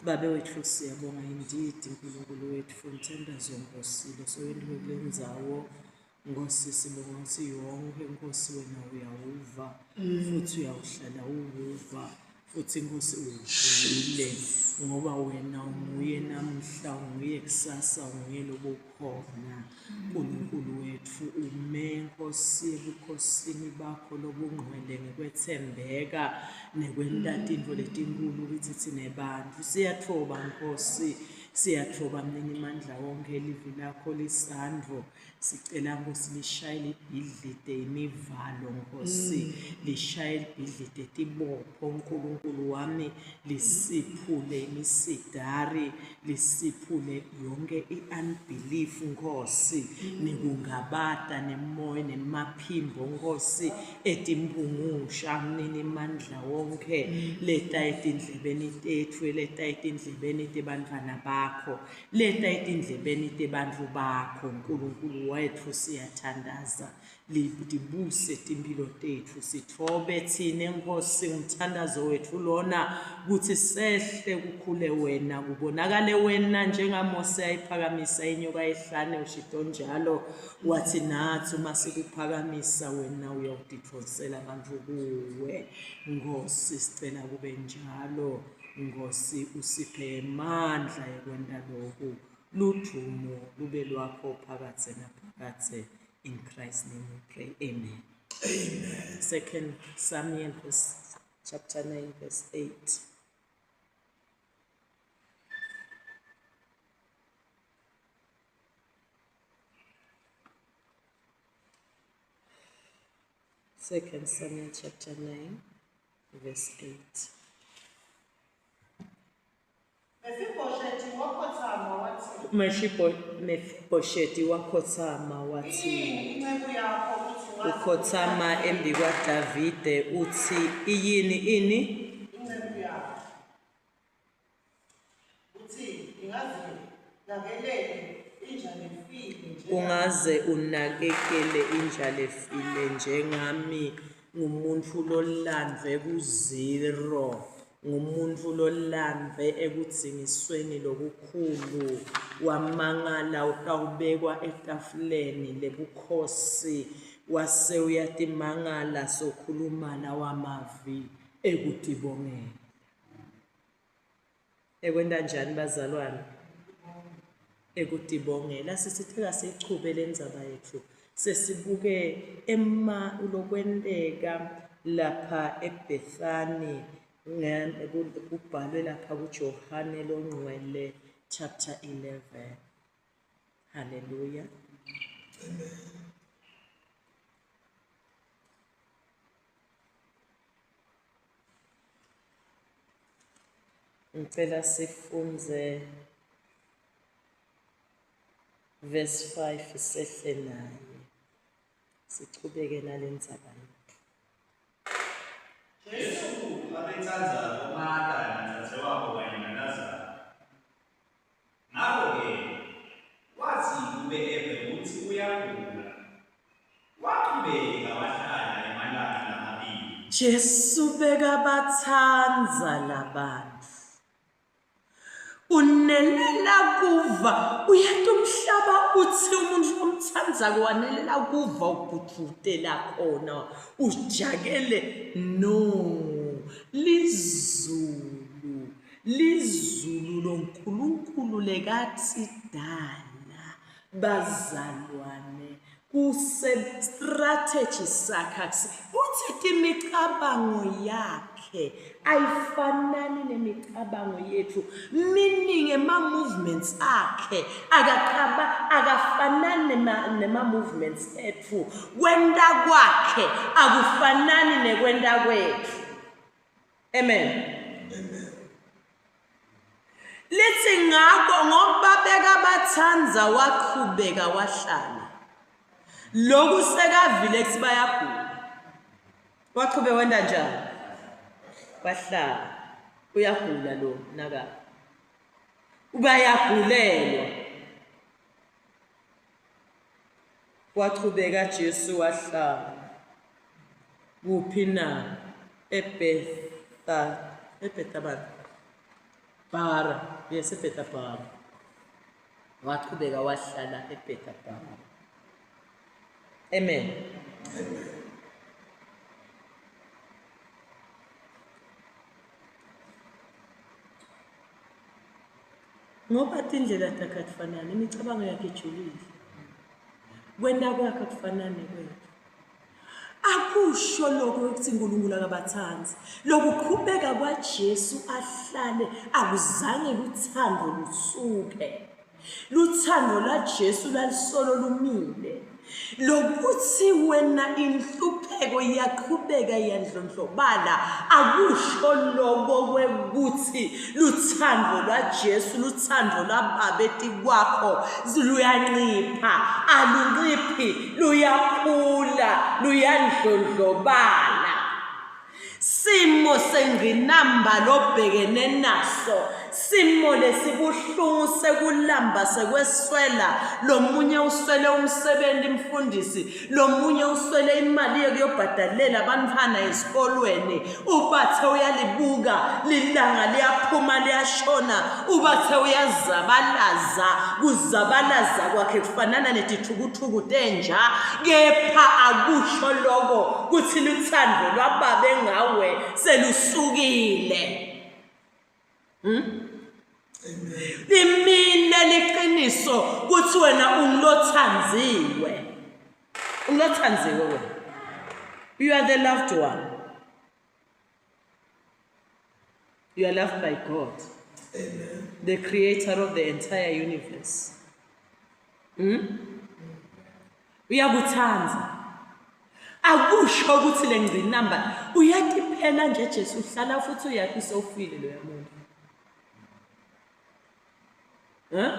Babe wetfu siyabonga indeed Nkulunkulu wetfu umthandazo Nkosi losewentiwe kule ndzawo Nkosi sibonga kutsi yonkhe Nkosi wena uyawuva futhi uyawuhlala uwuva futhi Nkosi uwuvile ngoba wena unguye namhla unguye kusasa unguye lobukhona Nkulunkulu wetfu ume Nkosi ebukhosini bakho lobungcwele ngekwetsembeka nekwenta tintfo letinkulu kitsi tsine bantfu siyatfoba Nkosi siyatfoba Mninimandla wonke livi lakho lisandvo Sicela Nkosi lishaye libhidlite imivalo Nkosi mm. lishaye libhidlite tibopho Nkulunkulu wami lisiphule imisidari lisiphule yonke i-unbelief Nkosi mm. nekungabata nemoya nemaphimbo Nkosi etimpungusha mnini mandla wonke mm. leta etindlebeni tetfu leta etindlebeni tebantfwana bakho Leta etindlebeni tebantfu bakho, Nkulunkulu wetfu, siyathandaza. Libuse timphilo tetfu, sitfobe tsine, Nkhosi, umthandazo wetfu lona, kutsi sehle kukhule wena, kubonakale wena njengaMose ayiphakamisa inyoka ehlane, ushito njalo, wathi natsi uma sikuphakamisa wena uyawutidvonsela bantfu kuwe. Nkhosi, sicela kube njalo. Nkhosi usiphe emandla ekwenta loku. Ludvumo lube lwakho phakadze naphakadze. In Christ's name we pray. Amen. Amen. Second Samuel verse, chapter 9 verse 8. Second Samuel chapter 9 verse 8. Mefiboshethi wakhotsama watsi. Mefiboshethi wakhotsama watsi. Iyini inceku yakho kutsi ungaze Ukhotsama embikwaDavide utsi iyini ini? Inceku yakho kutsi ingaze nakelele inja lefile njengami. Ungaze unakekele inja lefile njengami Ngumuntfu lolandvwe ku-zero, ngumuntfu lolandvwe ekudzingisweni lokukhulu, wamangala utawubekwa etafuleni lebukhosi, wase uyatimangala sokhuluma lawa mavi ekutibongela. Ekwenta njani bazalwane? Ekutibongela. Sisithe kasiyichube le ndzaba yetfu sesibuke ema lokwenteka lapha eBhethani kubhalwe lapha kuJohane longcwele chapter 11. Haleluya. Amen. Ngicela sifundze verse 5 sehle naye sichubeke nalendzaba yethu. Jesu abetsandza boMata nadzadzewabo kanye naLazaro. Ngako-ke watsi kube eve kutsi uyagula, wachubeka wahlala emalanga lamabili. Jesu bekabatsandza labantfu. Unelela kuva, uyati umhlaba utsi umuntfu lomtsandzako wanelela kuva ubhudvutela khona ujakele no lizulu Lizulu loNkulunkulu lekathi dala bazalwane kuse strategy sakhe akusi uthi imicabango yakhe ayifanani nemicabango yethu meaning ema movements akhe akaqaba akafanani nema movements ethu kwenta kwakhe akufanani nekwenta kwethu Amen. Amen. Lithi ngakho ngoba bekabathanda waqhubeka wahlala. Lokhu sekavile kuthi bayagula. Waqhubeka wenda njani? Wahlala. Uyagula lo naka. Ubayagulelwa. Wachubeka Jesu wahlala kuphi na? EBhetha, eBhethabara. Bara, yes eBhethabhara. Waqhubeka wahlala eBhethabhara. Amen. Amen. Ngoba tindlela takhe atifanani, imicabango yakhe ijulile. Kwenta kwakhe akufanani nekwethu. Akusho lokho ukuthi uNkulunkulu akabathandi. Lokuqhubeka kwaJesu ahlale akuzange luthando lusuke. Luthando lwaJesu lalisolo lumile. Lokuthi wena inhlupheko iyaqhubeka iyandlondlobala akusho loko kwekuthi luthando lwaJesu luthando lwaBaba etikwakho luyancipha alunciphi luyakhula luyandlondlobala Simo sengqinamba lobhekene naso, simo lesibuhlungu sekulamba sekweswela, lomunye uswele umsebenzi mfundisi, lomunye uswele imali yokuyobhadalela abantwana esikolweni, ubathe uyalibuka lilanga liyaphuma liyashona, ubathe uyazabalaza, kuzabalaza kwakhe kufanana netithukuthuku tenja, kepha akusho loko kuthi luthando lwababe ngawe selusukile hmm? limile liqiniso kuthi wena ungilothanziwe ungilothanziwe wena you are the loved one you are loved by god Amen. the creator of the entire universe hmm? Uyakuthanda. Akusho ukuthi le ngqinamba uyathi phela nje Jesu uhlala futhi uyathi usofile loya muntu. Eh?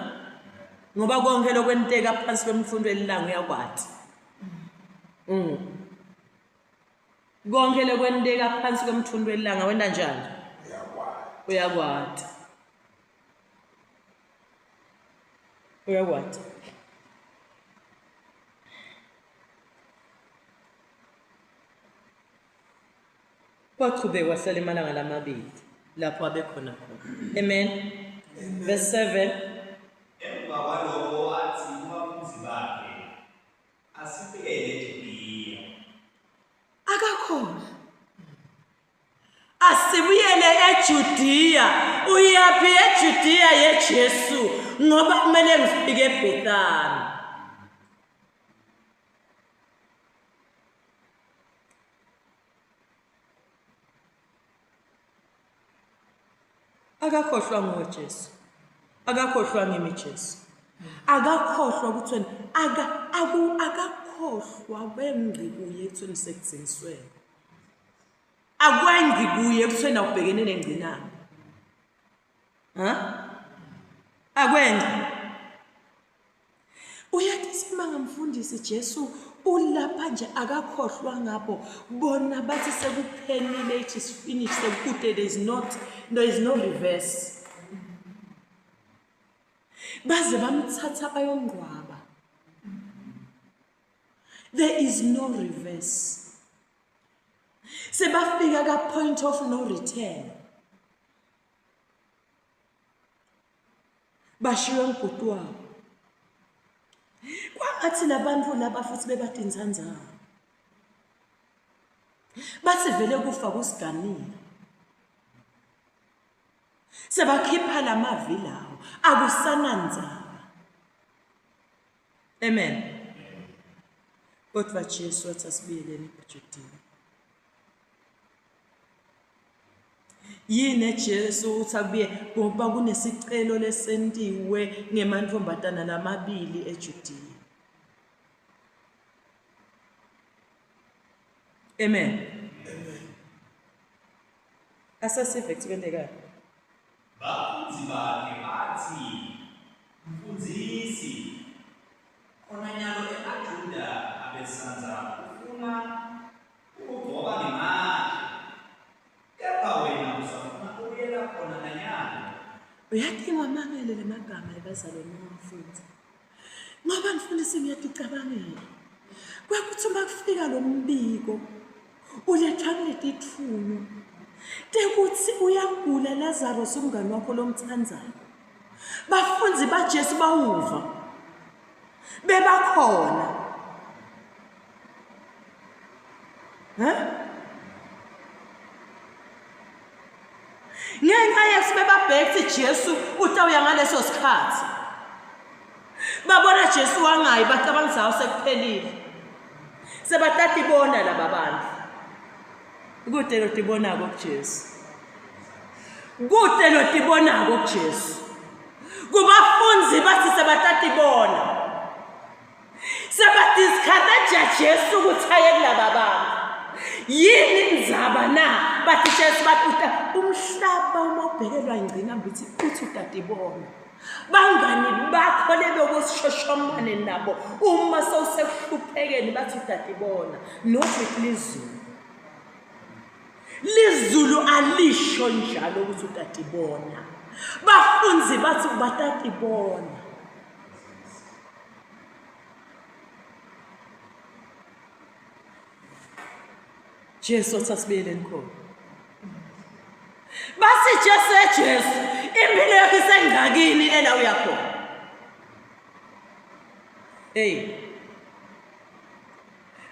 Ngoba konke lokwenteka phansi kwemfundo elilanga uyakwati. Konke lokwenteka phansi kwemfundo elilanga wena njani? Uyakwati. Uyakwati. Uyakwati. Kwaqhubeka wahlala emalanga lamabili lapho abekhona khona. Amen. Verse 7. Emva kwaloko wathi kubafundi bakhe, Asibuyele eJudiya. Akakhona. Asibuyele eJudiya. Uyaphi eJudiya yeJesu ngoba kumele ngifike eBhethani. Akakhohlwa nguwe Jesu. Akakhohlwa ngimi Jesu. Akakhohlwa ukuthi wena aka aku akakhohlwa kwengqikuye ekuthweni sekudzingisweni. Akwengi kuye ekuthweni awubhekene nengcinamba. Ha? Akwengi. Uyathi simanga mfundisi Jesu ulapha nje akakhohlwa ngabo bona bathi sekuphelile it is finished sekude there is not there is no reverse baze bamthatha bayongcwaba there is no reverse sebafika ka point of no return bashiywe ngubhuti wabo kwangathi labantu laba futhi bebatinsanzana bathi vele kufa kusiganile sebakhipha lamavi lawo akusanandzaba amen kodwa Jesu wathi asibuyeleni eJudiya Yini Jesu uthi akubuye ngoba kunesicelo lesentiwe ngemantombazana lamabili eJudiya. Amen. Amen. Asasive kuthi kwenzekani. Bafundzi bakhe batsi, Mfundzisi, khona nyalo emaJuda abesandza kufuna kukugcoba ngematje, kepha wena usafuna kubuyela khona nanyalo? Uyati ngiwamangele lemagama ebazalwane wamfundzi. Ngoba mfundisi ngiyaticabangela. Kwakuthi uma kufika lo mbiko ulethwa kuletithunywa. Tekuthi uyagula Lazarus umngani wakho lomthandayo. Bafunzi baJesu bawuva. Bebakhona. Huh? Ngenxa yekuthi bebabheka ukuthi Jesu utawuya ngaleso sikhathi. Babona Jesu wangayi bacabanga ukuthi hawu sekuphelile. Sebatatibona laba bantu. Kude lotibonako kuJesu. Kude lotibonako kuJesu. Kubafunzi bathi sebatatibona. Sebadiscourage Jesu ukuthi aye kulaba bantu. Yini indzaba na? Bathi Jesu bathi umhlaba uma ubhekelwa ingqinamba uthi uthi utatibona. Bangani bakho lebekushoshombane nabo uma sewusekuhluphekeni bathi utatibona not with lizulu. Lizulu alisho njalo ukuthi utatibona. Bafunzi bathi batatibona. Jesu wathi asibuyeleni khona. Bathi Jesu eJesu impilo yakho isengakini ela uyakhona. Hey.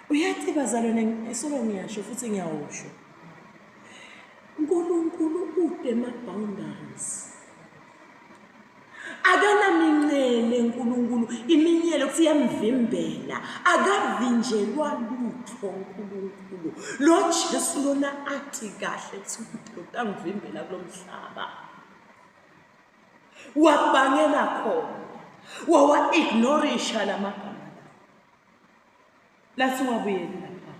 Uyathi bazalwane esolo ngiyasho futhi ngiyawusho. uNkulunkulu ude ma boundaries. Akanamincele uNkulunkulu, iminyele ukuthi iyamvimbela. Akavinjelwa lutho uNkulunkulu. Lo Jesu lona athi kahle ukuthi ukuthi utangivimbela kulo mhlaba. Wabangela khona. Wawa-ignorisha la magama la. Lathi ungabuyeli lapha.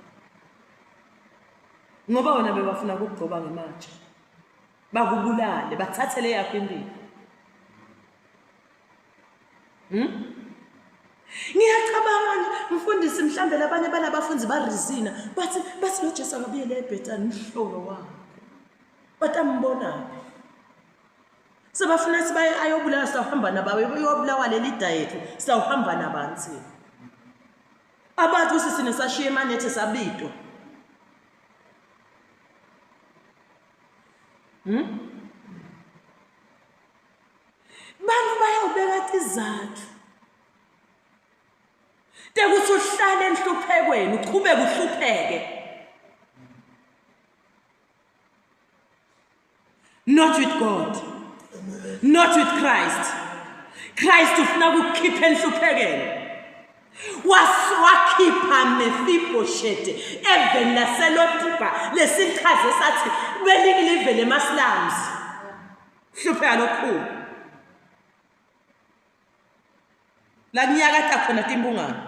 Ngoba wena bebafuna ukugcoba ngematshe. Bakubulale, bathathe le yakho impilo. Hmm? Ngiyacabanga mfundisi mhlambe labanye balabafundi barizina bathi bathi lo Jesu akabuyele eBhethani umhlolo wakhe. Batambonaphi? Sebafuna sibaye ayobulala sawuhamba nabo uyobulawa leli dayethu sawuhamba nabani thina. Abathi ukuthi sine sashiya emanethe sabitwa. Hmm? Bantu bayawubeka tizathu tekuthi uhlale enhluphekweni uqhubeke uhlupheke. Not with God. Not with Christ. Christ ufuna ukukhipha enhluphekweni. Wakhipha Mephiboshete eveni laseLodiba lesichaze sathi belinye live lemaslums. Hlupheka lokukhulu. La kunyakata khona timbungane.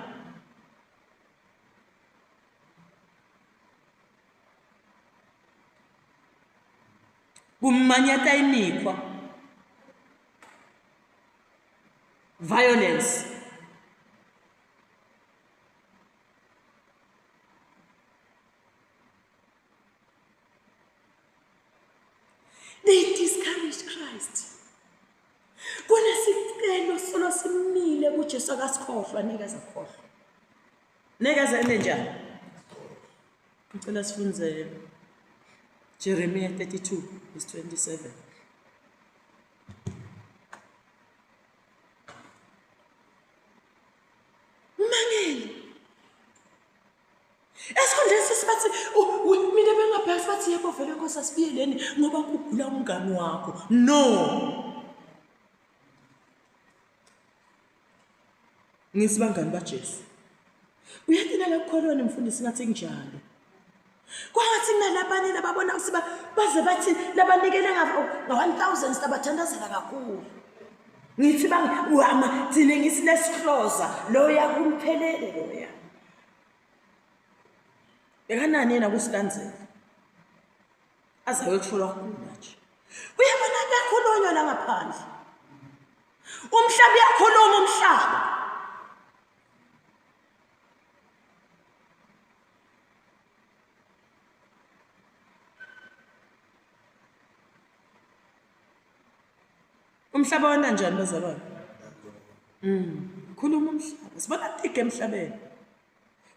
Kumanyata imikhwa. Violence. They discouraged Christ. Kunesicelo solo simile kuJesu akasikhohlwa ngeke azakhohlwa. Ngeke aze ene njani? Ngicela sifunze Jeremiah 32 verse 27. Umangele. Esikhundleni sesibathi mina bengabheka sibathi yebo vele Nkosi asibiyeleni ngoba kugula umngani wakho. No. Ngithi bangani baJesu. Uyathi nalakukholweni mfundisi ngathi kunjalo. Kwangathi kunalabanye lababona ukuthi baze bathi labanikele nga-1000 silabathandazela kakhulu. Ngithi bangama thina ngithi lesihloza loya kumphelele loya. Bekanani yena kusilandzela. Aze ayotholwa kugula nje. Uyabona kuyakhulunywa la ngaphandle. Umhlaba uyakhuluma umhlaba. Umhlaba wona njani bazalwane? Khuluma umhlaba. Sibona tiga emhlabeni.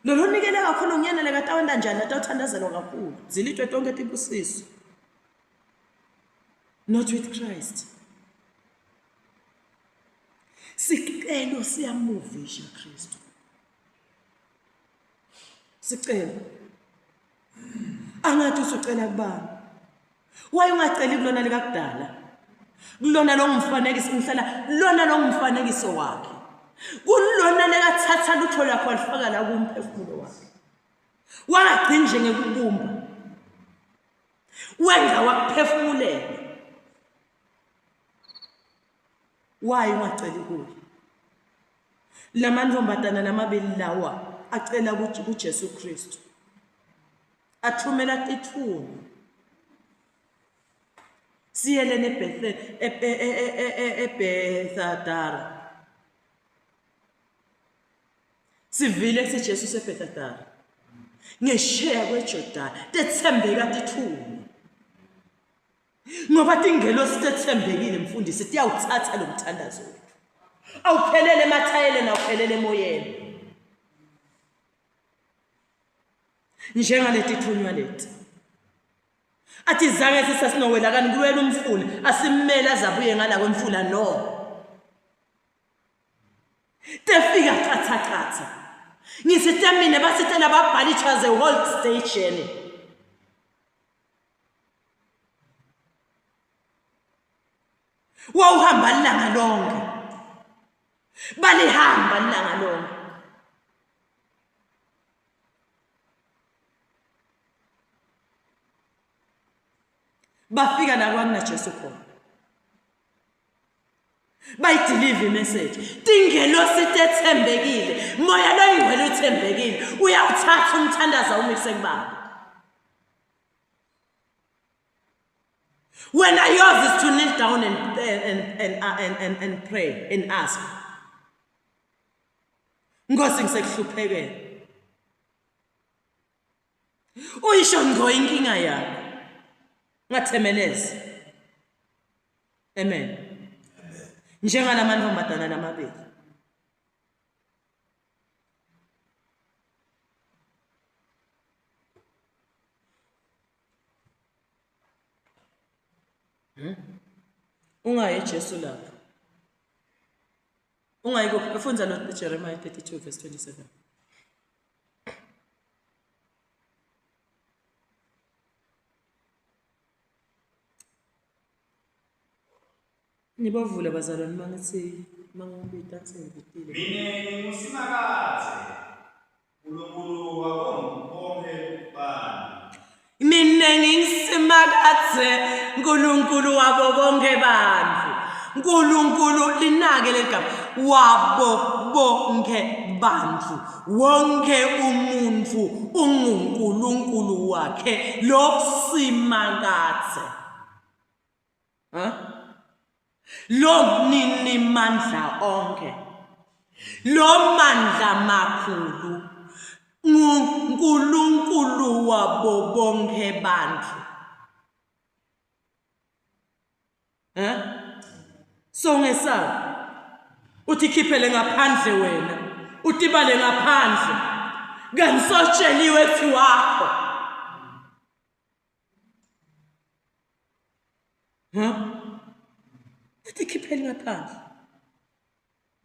Lolo nikele kakhulu ngiyanele katawenda njani atawuthandazelwa kakhulu. Zilitwe tonke tibusiso. Not with Christ. Sicelo siyamuvisha Kristu. Sicelo. Angathi usucela kubani? Why ungaceli kulona likakudala? Kulona longumfanekiso ngihlala lona longumfanekiso wakhe. Kulona lekathatha lutho lakho alifaka la kumphefumulo wakhe. Wangagcini nje ngekubumba. Wenza wakuphefumulela. Why ungaceli kuye? Lamantombazana lamabili lawa acela kuJesu Kristu. Athumela tithunywa. Siyelene eBethe eBethadara. Sivile kuthi Jesu useBethadara. Ngesheya kweJordan tethembeka tithunywa. Ngoba tingelosi tethembekile mfundisi tiyawuthatha lo mthandazo wethu. Awuphelele emathayeleni awuphelele emoyeni. Njengaleti thunywa leti. Athi zange sisasinowela kani kuwela umfula asimmele azabuye ngala kwemfula no. Tefika qatha qatha. Ngithi temine basitela babhala it was a whole day journey. Wawuhamba ilanga lonke. Balihamba ilanga lonke. Bafika la kwakunaJesu khona. Bayidilive imessage. Tingelosi tethembekile. Moya loyingcwele uthembekile. Uyawuthatha umthandazo umise kubaba. Wena yours is to kneel down and and and and and, and pray and ask. Nkosi ngisekuhluphekeni. Uyisho ngqo inkinga yakho. Ngathemeleza. Amen. Njengalamantombazana lamabili. Hmm? Ungayi Jesu lapho. Ungayi kuphi? Fundza lo Jeremiah 32 verse 27. Nibavule bazalwane mangithi mangibita sengibitile. Mina nginguSimakadze, Nkulunkulu wabo bonke bantu. Mina nginguSimakadze, Nkulunkulu wabo bonke bantu. Nkulunkulu linake leli gama wabo bonke bantu. Wonke umuntu unguNkulunkulu wakhe lo Simakadze. Ha? Lo mnini mandla onke. Lo mandla makhulu nguNkulunkulu wabo bonke bantu. Eh? So ngesabi. Uthi khiphele ngaphandle wena. Utibale ngaphandle. Kanti sotsheliwe kuthi wakho. Ha? Uthi khiphele ngaphandle.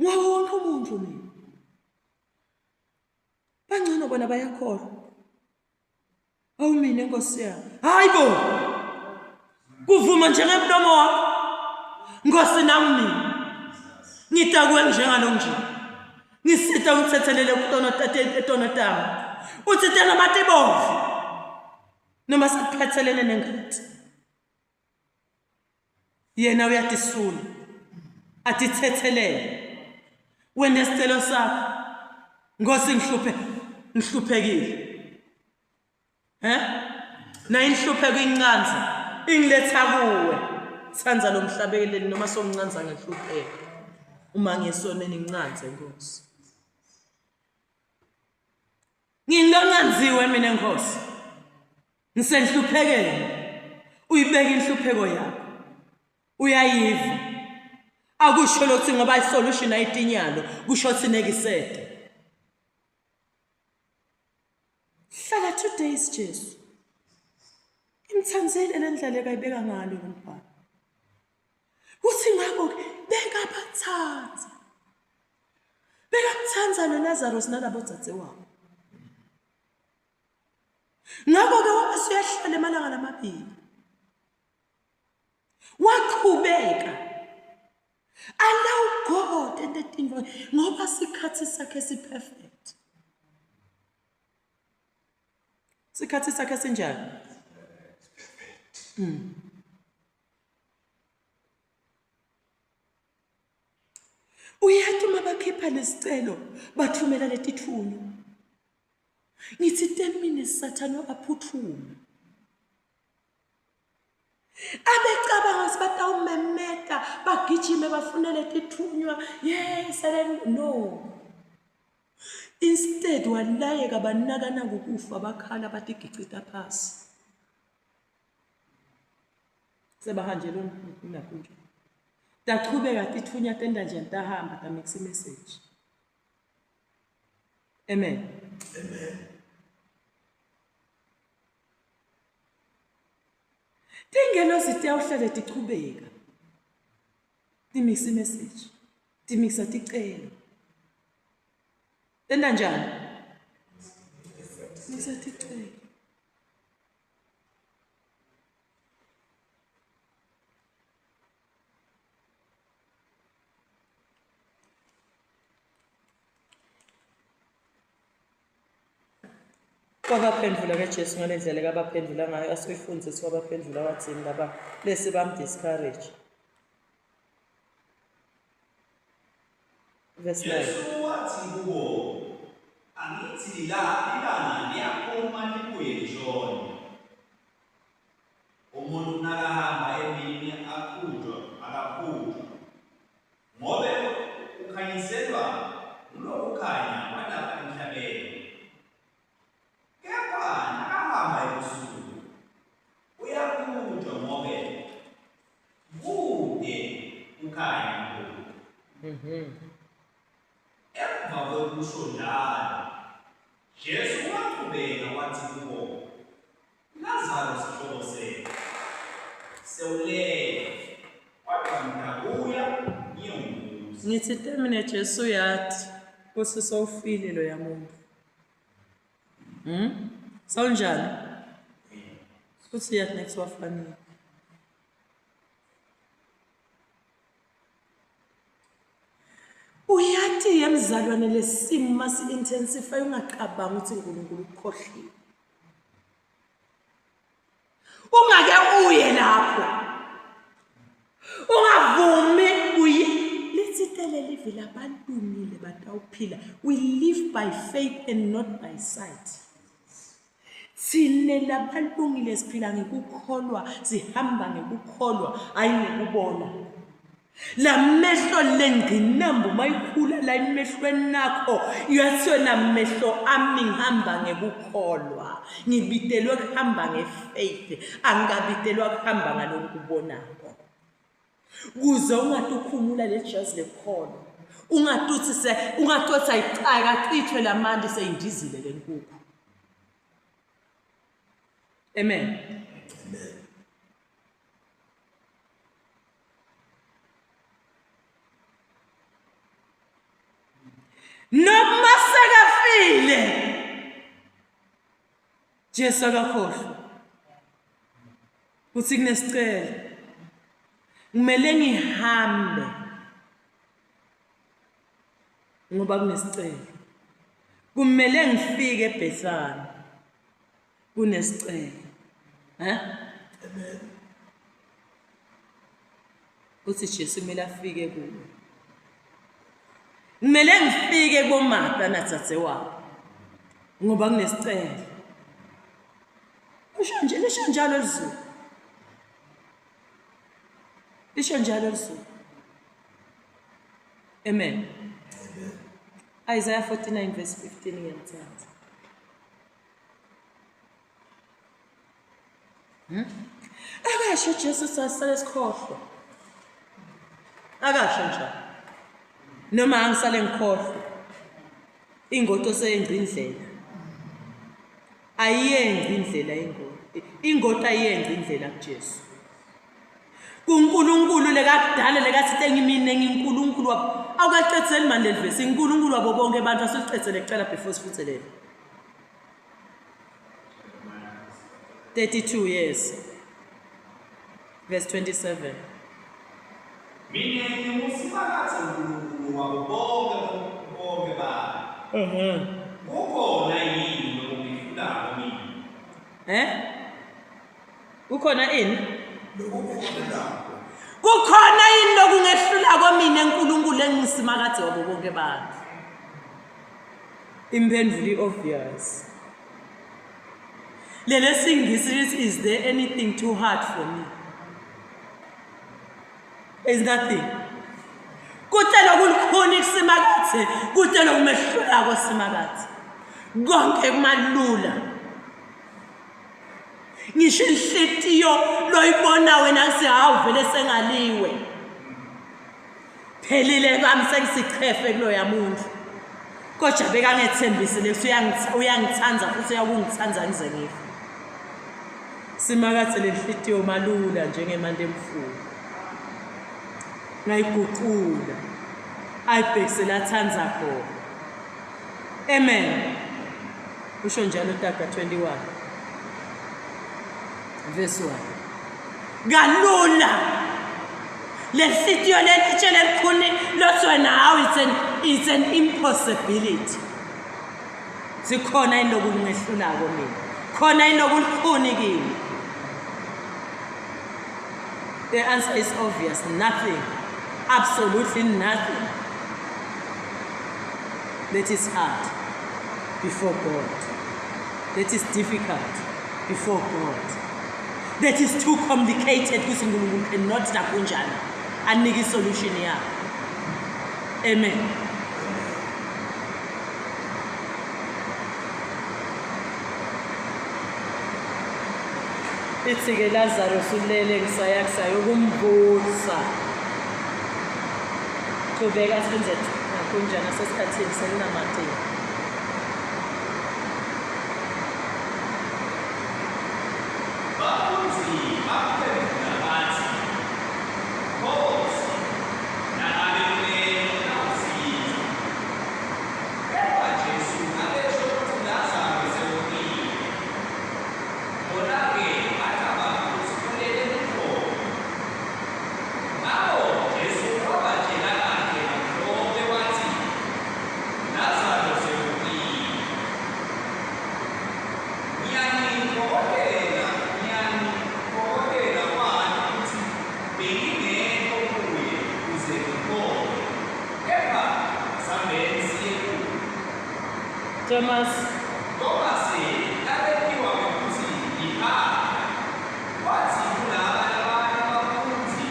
Ngawo wonke umuntu mina. Bangcono bona bayakholwa. Awu mina Nkosi yami. Hayi bo. Kuvuma njengemlomo wakho. Nkosi nami mina. Ngidakwe njengalo nje. Ngisita ukuthethelele kutono etono tami. Uthi tena matibovu. Noma sekuphathelene nengadi. Yena uyatisula. Atithethelele. Wena isicelo sakho. Nkosi ngihluphe ngihluphekile. He? Na inhlupheko incanza ingiletha kuwe. Thanza lo mhlabeleli noma somncanza ngehlupheko. Uma ngisoneni ngincanze Nkosi. Ngingancanziwe mina Nkosi. Ngisenhluphekeni. Uyibeka inhlupheko yakho. Uyayiva. Akusho lokuthi ngoba isolution ayitinyalo kusho ukuthi nekisede. Hlala 2 days Jesu. Ngimthandile le ndlela ekayibeka ngalo lo mbhalo. Uthi ngakho-ke bekabathanda. Bekamthanda noLazarus nalabo dzadzewabo. Ngakho-ke wabe usuyahlala emalanga lamabili. Waqhubeka allow God ente tintfo ngoba sikhathi sakhe si-perfect. Sikhathi sakhe sinjani? Uyathi uma bakhipha lesicelo bathumela letithunywa. Ngithi 10 minutes Sathane wabaphuthuma. Abecabanga ukuthi batawumemeta bagijime bafunele tithunywa. Yes, no. Instead walayeka banakana ngokufa bakhala batigicita phasi. Sebahanjelwe nakunje. Tachubeka tithunywa tenda njani tahamba tamikisa imessage. Amen. Amen. Tingelosi tiyawuhlale tichubeka timikisa imessage, timikisa ticelo. Tenta njani? Timikisa ticelo. Wabaphendvula ke Jesu ngale ndlela ekabaphendvula ngayo asuyifundisa wabaphendvula wathini laba lesi bamdiscourage. Verse 9. Jesu wathi kubo, Angithi la ilanga liyaphuma libuye lishone. Umuntu nakahamba emini akhutjwa akakhutjwa, ngobe ukhanyiselwa ngulokukhanya kwalapha emhlabeni. Kepha nakahamba ebusuku uyakhutjwa ngobe kute kukhanya kuye. Emva kwekusho njalo, Jesu wachubeka watsi kubo, Lazaro sihlobo setfu sewulele, kodvwa ngitakuya ngiyomvusa. Ngithi temine Jesu uyati kutsi sewufile loya muntu. Sawunjani? Futhi uyathi next wafanile. Uyati yemzalwane lesimo masi-intensify ungacabanga ukuthi uNkulunkulu ukukhohliwe. Ungake uye lapho. Ungavumi uye lithi tele live labalungile batawuphila. We live by faith and not by sight. Thina labalungile siphila ngekukholwa, sihamba ngekukholwa, hayi ngekubona. Lamehlo lengqinamba uma ikhula la emehlweni akho yathi yona mehlo ami ngihamba ngekukholwa ngibitelwe kuhamba ngefaith angikabitelwa kuhamba ngalokhu kubonako kuze ungatukhumula lejazi lekukholwa ungatuthi se ungatuthi ayicakacithwe lamanti seyindizile lenkukhu amen Amen. Noma sekafile Jesu akakhohlwa kuthi kunesicelo kumele ngihambe ngoba kunesicelo kumele ngifike eBhethani kunesicelo eh Amen. Uthi Jesu kumele afike kuwe. Kumele ngifike kuboMartha nadzadzewabo ngoba kunesicelo. Usho nje lisho njalo lizulu. Lisho njalo lizulu. Amen. Isaiah 49 verse 15 ngiyamthanda. Akasho Jesu sasale sikhohlwa. Akasho njalo. Noma angisale ngikhohlwa. Ingoto seyenza indlela. Ayiyenzi indlela ingoto. Ingoto ayiyenzi indlela kuJesu. KuNkulunkulu lekakudala lekasite ngimine ngiNkulunkulu wabo. Awukacedzeli mani leli vesi, iNkulunkulu wabo bonke abantu asilicedzele kucala before sifutselele. 32 years. Verse 27. Mina nginguSimakadze uNkulunkulu wabo bonke bonke bantu. Kukhona yini lokungehlulako mina? Eh? Kukhona ini? Lokungehlulako. Kukhona yini lokungehlulako mina uNkulunkulu enginguSimakadze wabo bonke abantu? Impendulo i-obvious. Leli singisi lithi is there anything too hard for me? Is nothing. Kuthe lokulikhuni kuSimakadze, kuthe lokumehlulako Simakadze. Konke kumalula. Ngisho inhlitiyo loyibona wena kuthi hawu vele sengaliwe. Phelile kwami sengisichefe kuloya muntu. Kodwa bekangethembisile ukuthi uyangithanda futhi uyakungithanda ngize ngife. Simakadze lenhlitiyo malula njengemanti emfula. Ngayiguqula ayibhekise lathanda khona. Amen. Usho njalo Taga 21 verse 1. Kalula lenhlitiyo lelitshe lelikhuni lothi wena hawu it's an, it's an impossibility. Sikhona yini lokungehlulako mina? Khona yini lokulikhuni kimi? The answer is obvious, nothing. Absolutely nothing. That is hard before God. That is difficult before God. That is too complicated ukuthi uNkulunkulu cannot nakunjani anike isolution yakho. Amen. Ithi-ke Lazarus ulele ngisaya kusayokumvusa. Qhubeka senze nakunjani sesikhathini selinamaciko. Bafundi baphendula bathi, Nkosi, nangabe ulele utawusinza. Kepha Jesu abesho kutsi Lazaro sewufile. Bona-ke bacabanga kutsi ulele butfongo. Ngako Jesu wabatjela kahle kamhlophe watsi, Lazaro sewufile. Ngiyanitfokotela, ngiyanitfokotela kwati kutsi bengingekho kuye kuze nikholwe. Kepha sambeni siye kuye. Thomas. Tomase labetiwa ngekutsi liphaka, watsi kulaba labanye bafundzi,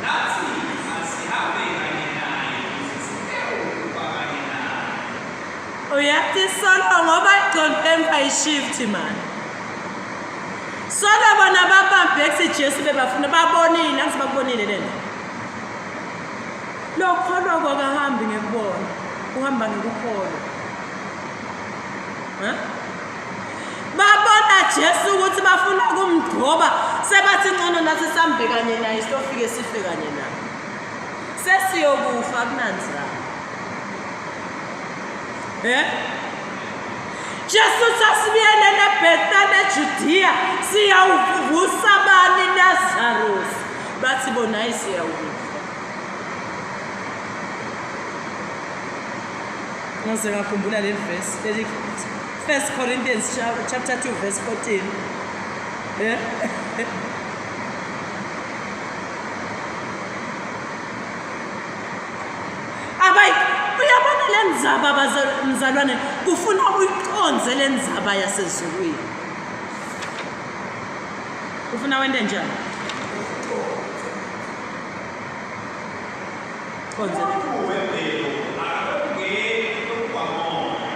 Natsi asihambe kanye naye kuze sitewukufa kanye naye. Uyathi solo ngoba igcomemba ishift man. Solo bona babambe kuthi Jesu bebafuna babonile angithi bakubonile lento. Lokholwa kwakahambi ngekubona, uhamba ngekukholwa. Ha? Babona Jesu ukuthi bafuna kumgcoba, sebathi ngcono nathi sambe kanye naye siyofike sife kanye naye. Sesiyokufa kunanzana. Eh? Jesu sasibuyelele eBethany eJudiya siyawuvusa bani Lazarus. Bathi bona hayi siyawukufa. Ngaze ngakhumbula leli verse leli First Corinthians chapter 2 verse 14. Eh? Abayi uyabona le ndzaba mzalwane kufuna uyiqondze le ndzaba yasezulwini. Ufuna wente njani? Qondze.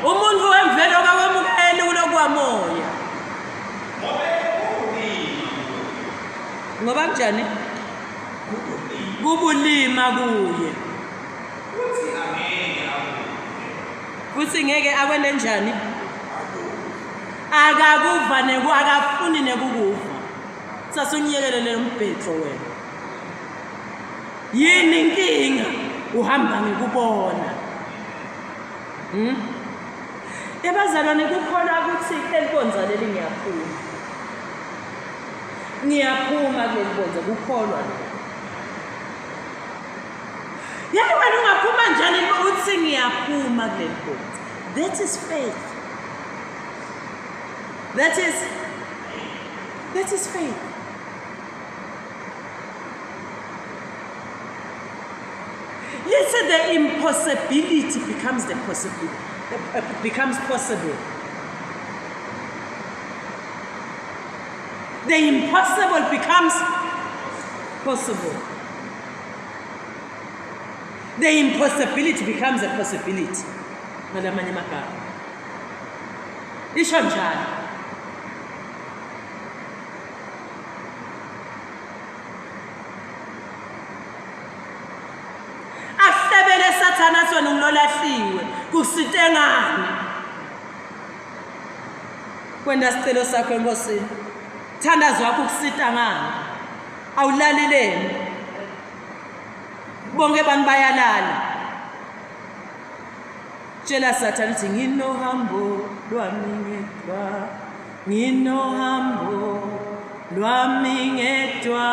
Umuntu wemvelo akawemukeli kulokwamoya. Ngoba kunjani? Kubulima kuye. Futhi angeke akuve. Futhi ngeke akwente njani? Akakuva neku akafuni nekukuva. Sasunyekele lo mbhedlo wena. Yini inkinga? Uhamba ngikubona. Ebazalwane kukholwa ukuthi elibonza leli ngiyaphuma. Ngiyaphuma kuleli bonza kukholwa lokho. Yayi wena ungaphuma njani uthi ngiyaphuma kuleli bonza. That is faith. That is faith. Let's say the impossibility becomes the possibility, becomes possible. The impossible becomes possible. The impossibility becomes a possibility. Ngalamanye amagama. Isho njalo. Ahlebele sathana athi wena ungilolahliwe kusite ngani kwenda sicelo sakho enkosini thandazo wakho ukusita ngani awulalileni bonke abantu bayalala tshela sathane uthi nginohambo lwami ngedwa nginohambo lwami ngedwa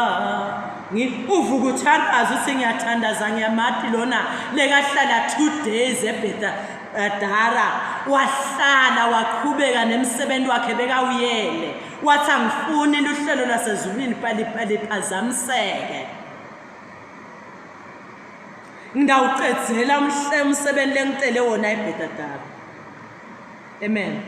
uvuka uthandaza uthi ngiyathandaza ngiyamati lona lekahlala 2 days eBethadara wahlala waqhubeka nemsebenzi wakhe bekawuyele wathi angifuni luhlelo lwasezulwini liphazamiseke ngidawucedzela umsebenzi lengicele wona eBethadara amen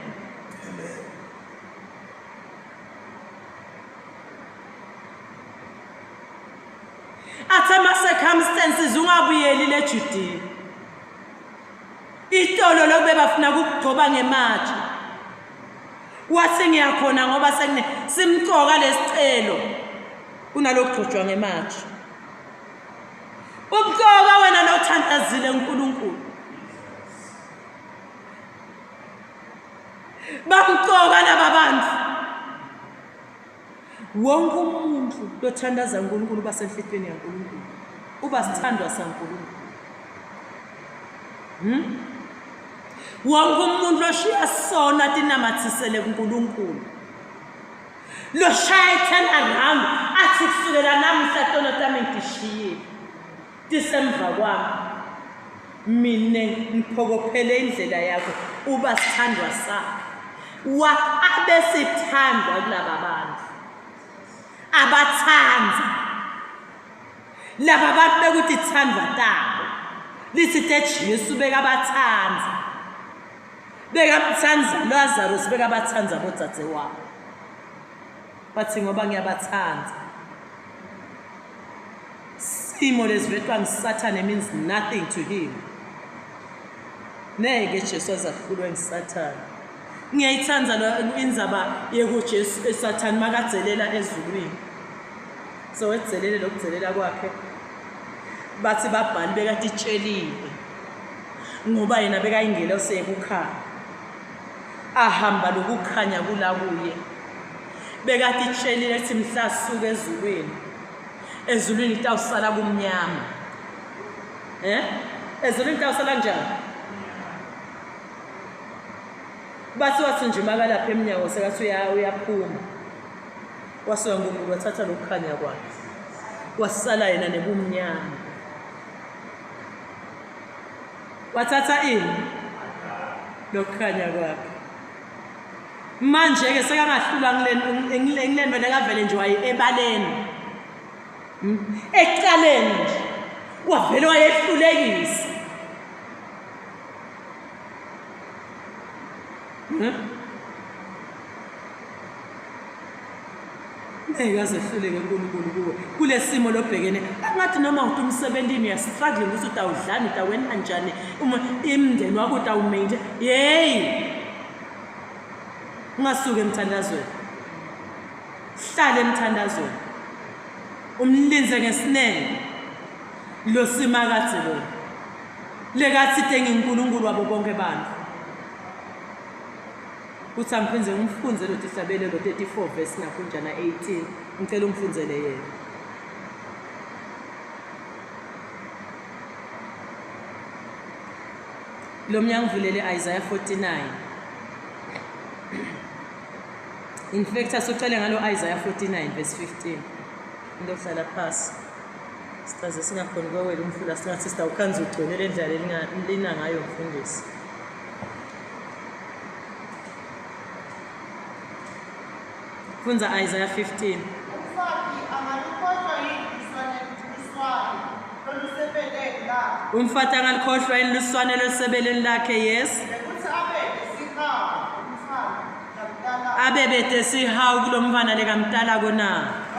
Athi ama-circumstances ungabuyeli le Judiya. Itolo lokube bafuna ukugcoba ngematshe. Wathi ngiyakhona ngoba sekune simcoka lesicelo kunalokugcotshwa ngematshe. Umcoka wena lothandazile uNkulunkulu. Bamcoka laba bantu. Wonke umuntu lothandaza uNkulunkulu uba senhlitweni yaNkulunkulu. Uba sithandwa saNkulunkulu. Wonke umuntu oshiya sona tinamathisele kuNkulunkulu. Loshaya i-turn around athi kusukela namuhla tono tami ngishiyile. Tisemva kwami. Mina ngiphokophele indlela yakho uba sithandwa sakhe. Wa abesithandwa kulaba bantu. Abathanda. Laba bantu bekuthi thandwa tabo. Lithi te Jesu bekabathanda. Bekamthanda Lazarus bekabathanda bodzadze wabo. Bathi ngoba ngiyabathanda. Simo lesivetwa nguSathane means nothing to him. Neke Jesu azahlulwe nguSathane. Ngiyayithanda lo indzaba yekuJesu eSathane makadzelela ezulwini. So wedzelele lokudzelela kwakhe. Bathi babhali bekatitshelile ngoba yena bekayingelosi yekukhanya. Ahamba lokukhanya kula kuye. Bekatitshelile ukuthi mhla asuka ezulwini ezulwini kutawusala kumnyama. Eh? Ezulwini kutawusala njani? Bathi wathi nje makalapha emnyango sekathi uyaphuma. Wasuka uNkulunkulu wathatha lokukhanya kwakhe. Wasala yena nebumnyama. Wathatha ini? Lokukhanya kwakhe. Manje-ke sekangahlulwa ngilento lekavele nje waye ebaleni. Ekuqaleni nje wavele wayehlulekisa. Ngeke aze ehluleke uNkulunkulu kuwe kulesimo lobhekene angathi noma uthi umsebentini uyastruggling ukuthi utawudlani utawena njani uma imndeni wakho utawumaintain yeyi ungasuki emthandazweni hlala emthandazweni umlinze ngesinene lo simakadze lona lekathi tenginkulunkulu wabo bonke abantu Uthi angiphinde ngimfunze lo Tihlabelelo 34 verse nakunjana 18. Ngicela ungifunzele yena. Lo mnyango uvulele Isaiah 49. In fact asucele ngalo Isaiah 49 verse 15. Into ohlala phasi. Sichaze singakhoni kwewela umfula singathi sitawukhanza ugcwele le ndlela lina ngayo mfundisi. Fundza Isaiah 15. Umfati angalukhohlwa yini luswane luswane lolusebeleni lakhe? Umfati angalikhohlwa yini luswane lolusebeleni lakhe? Yes. Nekuthi abe nesihawu kumntfwana lamtalako. Abe bete sihawu kulo mntfwana lekamtalako na?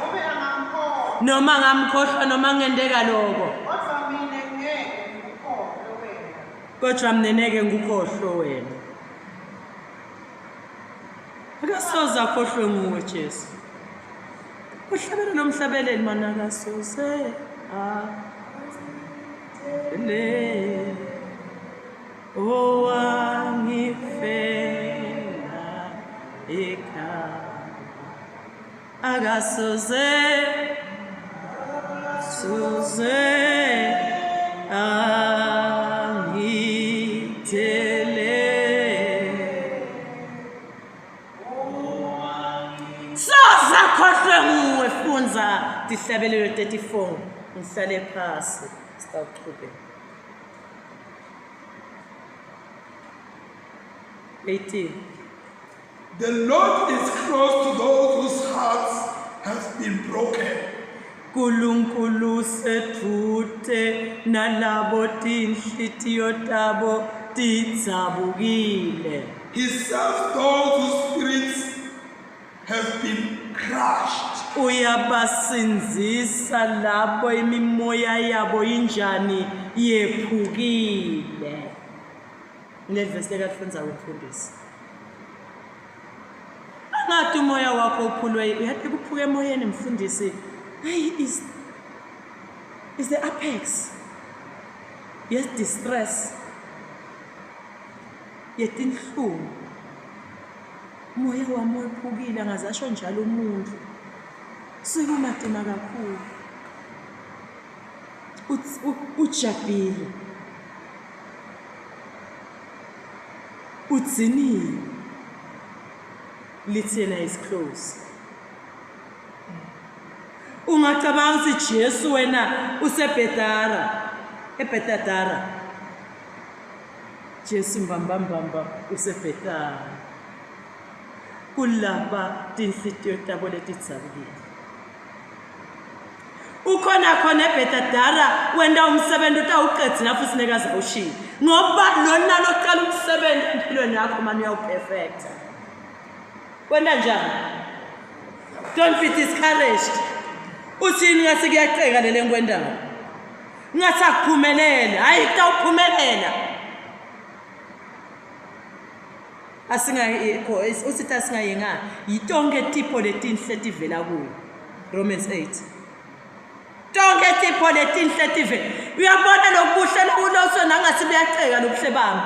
Nome angamkhohlwa. Noma ngamkhohlwa noma kungenteka loko. Kodvwa mine ngeke ngikukhohlwe wena. Kodvwa mine ngeke ngikukhohlwe wena. Akasoze akhohlwe nguwe Jesu. Uhlabela nomhlabeleli mana akasoze le owangifela ekhaya akasoze soze angithele soze akhohlwe nguwe fundza tihlabelelo 34 ngihlale phasi sitawuchubeka 18 The Lord is close to those whose hearts have been broken. Nkulunkulu sedvute nalabo tinhlitiyo tabo tidzabukile. He saves those whose spirits have been crushed. Uyabasindzisa labo imimoya yabo injani yephukile. Kuleli vesi lekalifundzako mfundisi. Angathi umoya wakho uphulwe uyathi kuphuka emoyeni mfundisi. Hayi is is the apex. Yes distress. Yetinhlungu. Umoya wami wephukile angaze asho njalo umuntu. Sikumatima kakhulu. Ujabhile. Udziniwe. Lithi yena is close. Ungacabanga ukuthi Jesu wena useBethara, eBethadara. Jesu mbambambamba useBethara. Kulaba tinhlitiyo tabo letidzabukile. Ukhona khona eBhetadara wenta umsebenzi utawuqedza futhi nekaze awushiye. Ngoba lona loqala umsebenzi empilweni yakho mani uyawuperfecta. Wenta njani? Don't be discouraged. Uthini ngathi kuyaceka lele ngikwendayo? Ngathi akuphumelele, hayi kutawuphumelela. Asingayikho usithi asingayengani. Yitonke tipho letinhle tivela kuyo. Romans 8. Tonke tipho letinhle tive. Uyabona lokuhle lokuloso nangathi buyaceka lobuhle bami.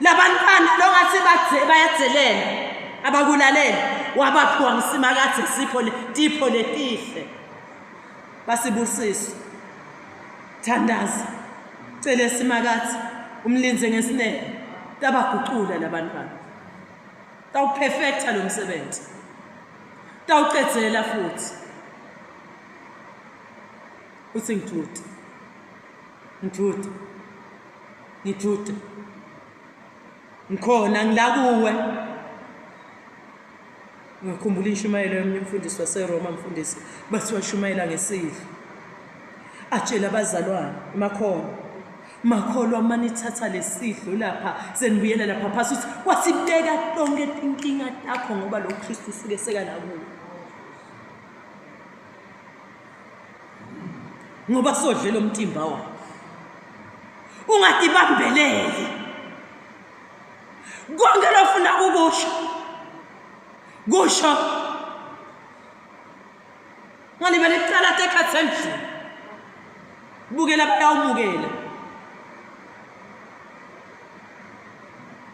Labantwana longathi badze bayadzelela abakulalela wabaphiwa nguSimakadze sipho tipho letihle. Basibusiso. Thandaza. Cele Simakadze umlindze ngesineke. Tabagucula labantwana. Tawuperfecta lo msebenzi. Tawucedzela futhi. Uthi ngithuti. Ngithuti. Ngithuti. Ngikhona ngila kuwe. Ngikhumbula inshumayelo yomunye umfundisi waseRoma mfundisi bathi washumayela ngesidlo. Atshela abazalwane makholwa makholwa uma nithatha lesidlo lapha senibuyela lapha phasi uthi wasibeka tonke tinkinga takho ngoba lo Kristu usuke sekala kuwe. Ngoba sodle lo mtimba wakhe. Ungatibambeleli. Konke lofuna kukusho kusho ngalibele kucala tekhatsi endlini bukela bayawumukela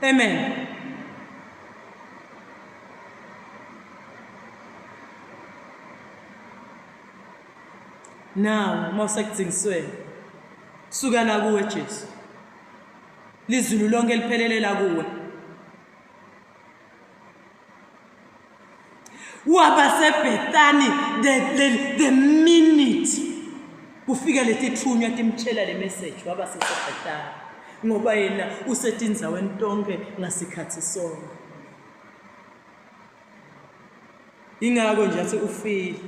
amen Now uma usekudzingisweni suka la kuwe Jesu. Lizulu lonke liphelelela kuwe. Waba seBethany the minute kufika letithunywa timtshela le message, waba seseBethany ngoba yena usetindzaweni tonke ngasikhathi sonke. Ingakho nje athi ufile,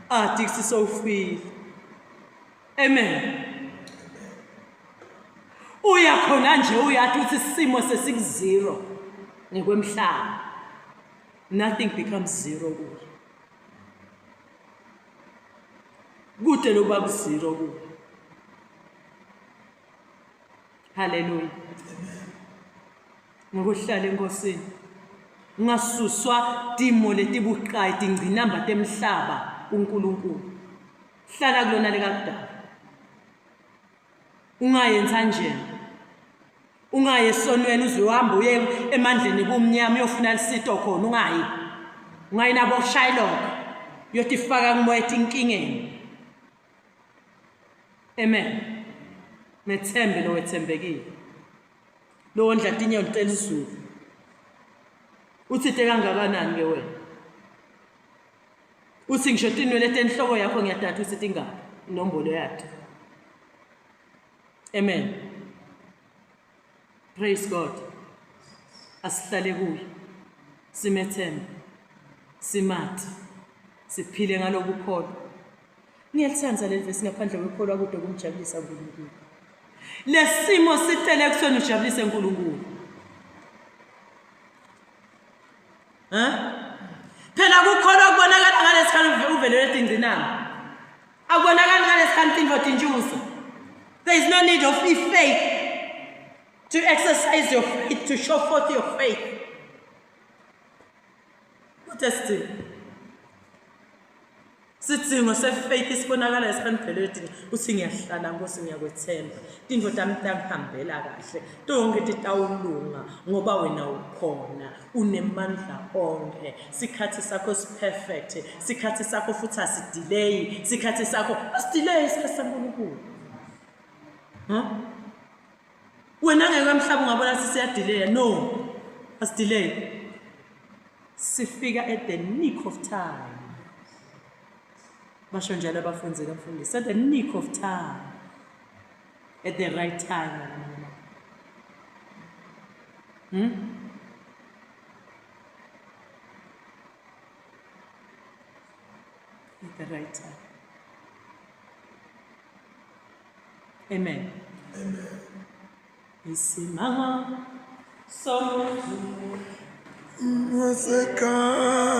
athi kuthi sowufile. Amen. Uya khona nje uyathi ukuthi isimo sesiku-zero ngekwemhlaba. Nothing becomes zero kuye. Kude lokuba ku-zero kuye. Haleluya. Ngokuhlala eNkosini ungasuswa timo letibucayi tingcinamba temhlaba kuNkulunkulu. Hlala kulona likakudala. Ungayenza njena. Ungayi esonweni uze uhambe uye emandleni kumnyama uyofuna lisito khona ungayi. Ungayi nabo Shylock uyotifaka kumoya etinkingeni. Amen. Methembe lo wethembekile. Lo wondla tinyoni telizulu. Uthite kangakanani ke wena? Uthi ngisho tinwele tenhloko yakho ngiyadada uthi tingaphi inombolo yato. Amen. Praise God. Asihlale kuye. Simethembe. Simathi. Siphile ngalokukholwa. Ngiyalithanda leli vesi ngaphandle kwekholwa kude kumjabulisa uNkulunkulu. Lesimo sicele kusona ujabulise uNkulunkulu. Ha? Phela kukholwa kubonakala ngalesikhathi uvelelwe tingcinamba. Akubonakali ngalesikhathi tintfo tintjuza. There is no need of faith to exercise your faith, to show forth your faith. Kuthe sithini? Sidzingo sefaith isibonakala esihanibhelweni uthi ngiyahlala Nkosi ngiyakwethemba. Tintfo tami tangihambela kahle. Tonke titawulunga ngoba wena ukhona unemandla onke. Sikhathi sakho siperfect. Sikhathi sakho futhi asidelay. Sikhathi sakho asidelay isikhathi saNkulunkulu. Huh? Wena ngeke emhlaba ungabona sisiyadelay. No. Asidelay. Sifika at the nick of time. Basho njalo abafundi kamfundisi. At the nick of time. At the right time. At the right time. Amen. Amen. Isimanga somuntu wasekhaya.